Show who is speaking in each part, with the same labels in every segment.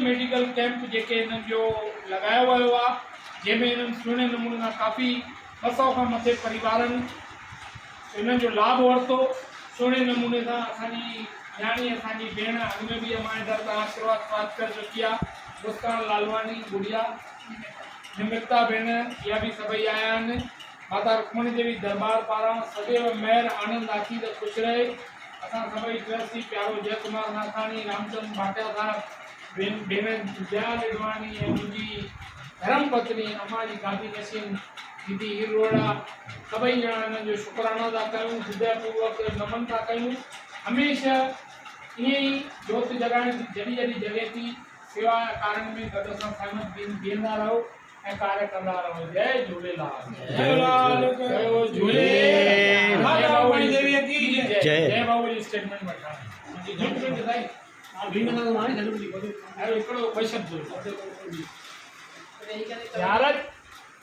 Speaker 1: Medical camp جيڪي هنن جو لڳايو ويو آهي جنهن ۾ هنن سهڻي نموني سان ڪافي 200 کان مٿي پريوارن انهن جو لاڀ ورتو. سهڻي نموني سان اسان جي نياڻي اسان جي ڀيڻ اڳ ۾ به امان جي در تان آشيرواد پراپت ڪري چڪي آ مسڪان لالواڻي گڙيا نمرتا ڀيڻ اها به سڀئي آيا آهن ماتا رڪمڻي ديوي درٻار پاران سديو مهر آنند آسيد خوش رهي اسان سڀئي ٽرسٽي پيارو جئه ڪمار ناٿاڻي رامچند ڀاٽيا صاحب ڀيڻ جيا لڊواڻي ۽ منهنجي ڌرم پتني امان جي گادي نشين ديدي هير روهڙا سڀئي ڄڻا انهن جو شڪرانو ٿا ڪيون هردي پوروڪ نمن ٿا ڪيون هميشه ائين ئي جوت جڳائڻ جي جڏي جڏي جڳي ٿي سيوا جا ڪارڻ ۾ گڏ اسان سهمت بيهندا رهو ۽ ڪاري ڪندا رهو جئي جهوليلال جئي جهوليلال جئي بابو جي اسٽيٽمينٽ وٺان سائين هڪڙو ٻه شبد يار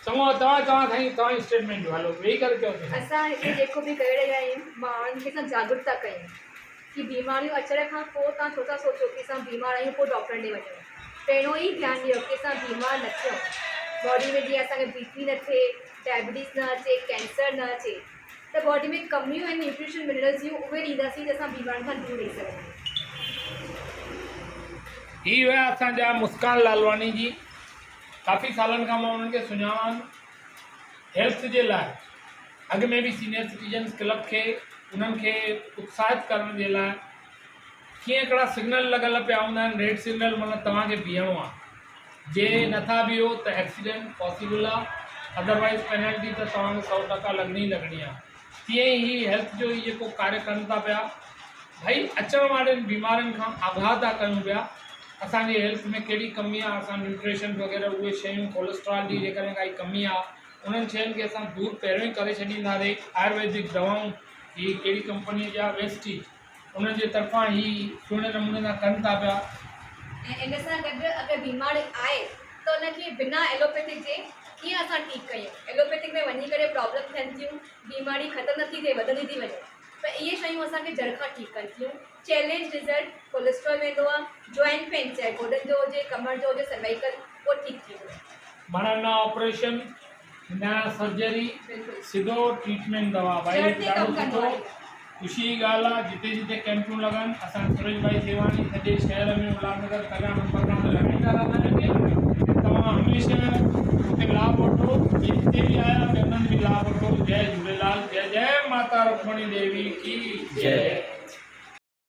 Speaker 1: چڱو توهان توهان سائين توهان اسٽيٽمينٽ ڏيو هلو ويهي ڪري چئو ته
Speaker 2: اسان هتي جيڪو به ڪري رهيا آهيون ماڻهن کي اسان جاڳرتا ٿا ڪيون ڪي بيماريون اچڻ کان پوء توهان ڇو ٿا سوچو ڪي اسان بيمار آهيون پوء ڊاڪٽرن ڏي وڃون پهريون ئي ڌيان ڏيو ڪي اسان بيمار نه ٿيون باڊي ۾ جيئن اسان کي بي پي نه ٿئي ڊائبٽيز نه اچي ڪينسر نه اچي ته باڊي ۾ ڪميون آهن نيوٽريشن منرلز جون اهي ڏينداسين ته اسان بيمارين کان دور رهي سگهنداسين.
Speaker 1: هي هيا اسان جا مسڪان لالواڻي جي ڪافي سالن کان مان انهن کي سڃاڻان هيلٿ جي لاء اڳ ۾ به سينئر سٽيزنس ڪلب کي انهن کي اتساهت ڪرڻ جي لاء ڪيئن هڪڙا سگنل لڳل پيا هوندا آهن ريڊ سگنل معنيٰ توهان کي بيهڻو آهي جي نٿا بيهو ته ايڪسيڊنٽ پاسيبل آهي ادروائز پينلٽي ته توهان کي 100% لڳڻي ئي لڳڻي آهي تيئن ئي هي هيلٿ جو هي جيڪو ڪاري ڪن ٿا پيا ڀائي اچڻ وارين بيمارين کان آگاهه ٿا ڪيون پيا اسان جي هيلٿ ۾ ڪهڙي ڪمي آهي اسان نيوٽريشن وغيره اهي شيون ڪولسٽرال جي جيڪڏهن ڪائي ڪمي آهي انهن شين کي اسان دور پهريون ئي ڪري ڇڏينداسين آيورويدڪ دوائون هي ڪهڙي ڪمپني جا ويسٽي انهن جي طرفان هي سهڻي نموني سان ڪن ٿا پيا.
Speaker 2: ۽ ان سان گڏ اگر بيماري آهي ته ان کي بنا ايلوپيٿڪ جي ڪيئن اسان ٺيڪ ڪيون ايلوپيٿڪ ۾ وڃي ڪري پرابلم ٿين ٿيون بيماري ختم نٿي ٿئي وڌندي ٿي وڃي پر اهي شيون اسان کي جڙ کان ٺيڪ ڪن ٿيون چئلينج رزلٽ ڪوليسٽرول ويندو آهي جوائنٽ پين چاهي گوڏن جو هجي ڪمر جو هجي سروائيڪل اهو ٺيڪ ٿي ويندو آهي.
Speaker 1: معنيٰ نه آپريشن نه سرجري سڌو ٽريٽمينٽ دوا ڀائي ڏاڍو سٺو خوشي جي ڳالهه آ جتي جتي ڪيمپون لڳن اسان سورج ڀائي سيوهاڻي سڄي شهر ۾ الهاس نگر ڪلياڻ امبرناٿ لڳائيندا رهندا آهن ۽ توهان هميشه اتي لاڀ وٺو ۽ جتي به آيا ته انهن به لاڀ وٺو جئي جهوليلال جئي جئي ماتا رڪمڻي ديوي ڪي جئي.